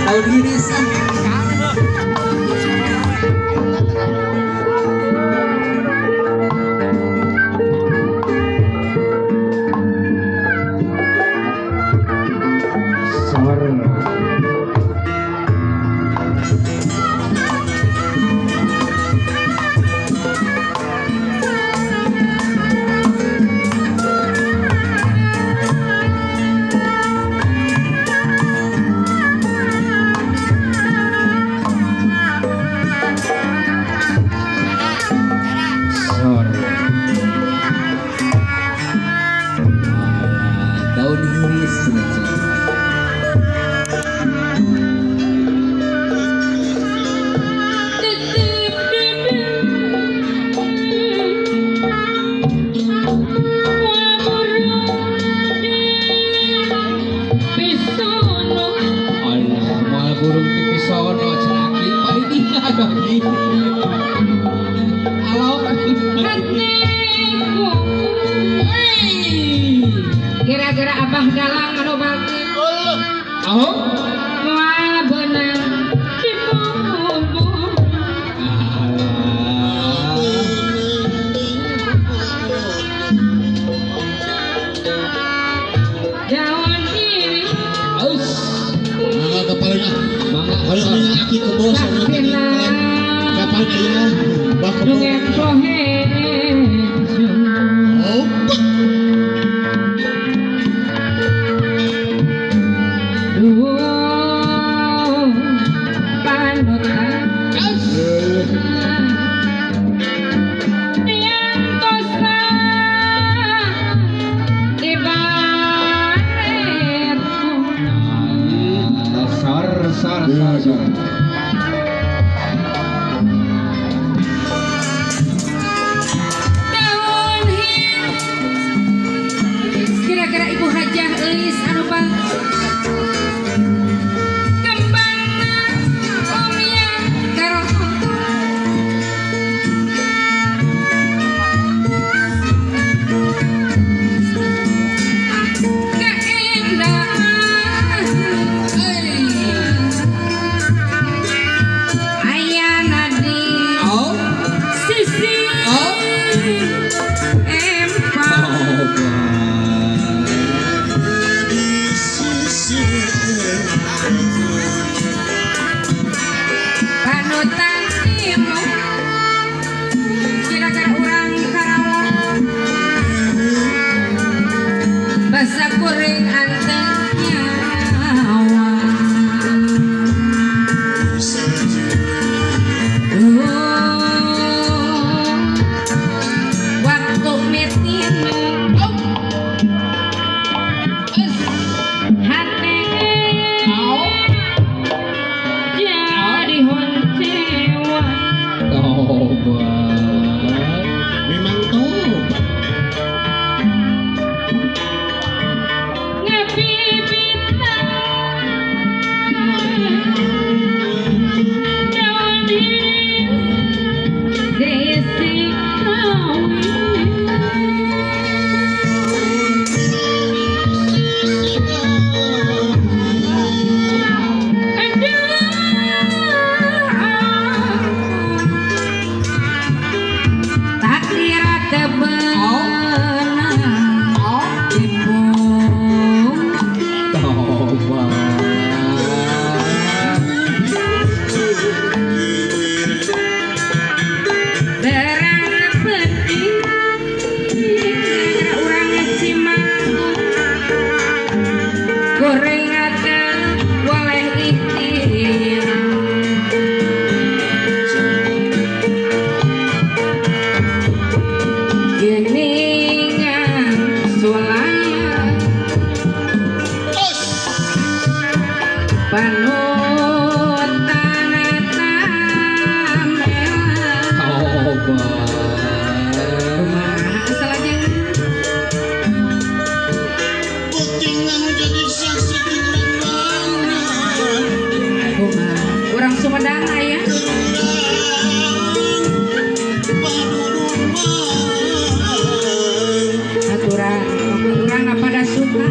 Daun hiris. Sor. Sor. Daun hiris. Alah, moal burung ti pisono cenah ki paling lagi. Halo. Kira-kira abah dalang anu bagi Aho? Moal beunang dibubur. Alah. Daun hiris. Aus. Mangga kapalna. Mangga. Kalau mangga aki kebo sama tadi. Kapal aya bah kebo. Dongeng pohe. Oh. Duh, panutan. Aus. Yang tosa ibaratku. Sor sor sor sor. Daun hiris. Kira-kira Ibu Hajah Euis anu bang kembangna umya karohong. Keindahan ayana di Oh. sisi Oh. empang. Panutan imu kira-kira urang Karawang basa kuring anteng nyawa. Waktu meeting hati jadi honcewa. Tobat. Memang tobat. Ngabibitan daun hiris desi kawin. Aduh, tak kira tebenang dipungkir. Tobat. Terang penting urang Cimanggung goreng teu boleh ikhtiar. Geningan sulaya panutan tamela. Tobat. Kumaha salajengna? Bukti jadi saksi di urang. Kumaha urang Sumedang aya? Aturan urang pada suka.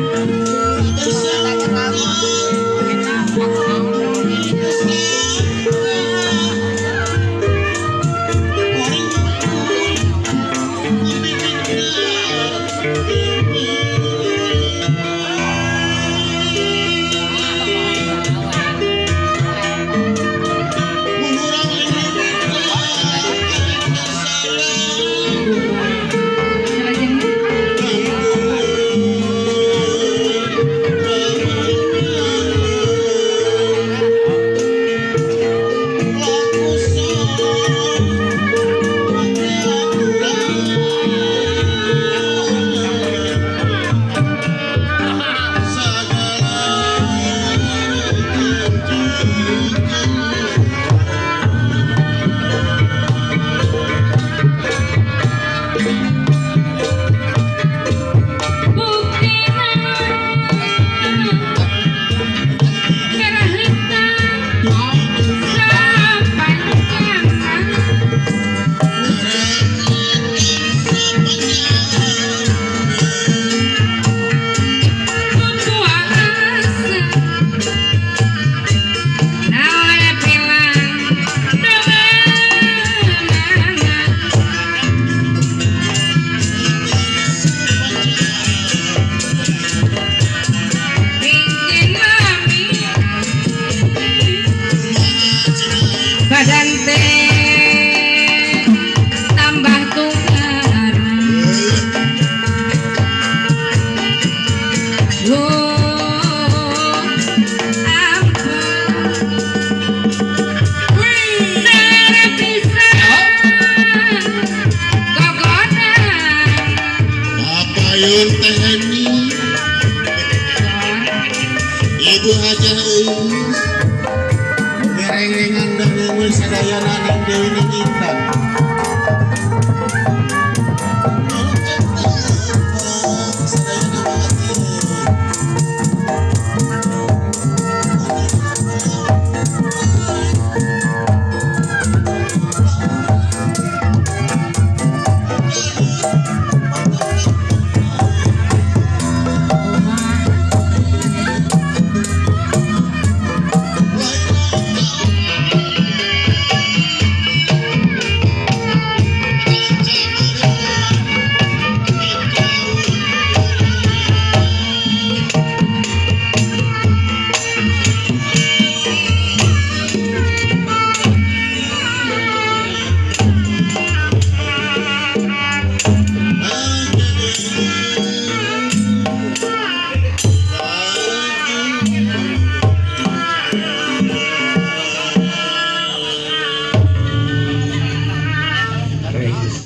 Nuhun Teh Heni. Ibu Hajah Euis. Gereng-rengan dan ngeungeun sadayana, Neng Dewi, Neng Intan.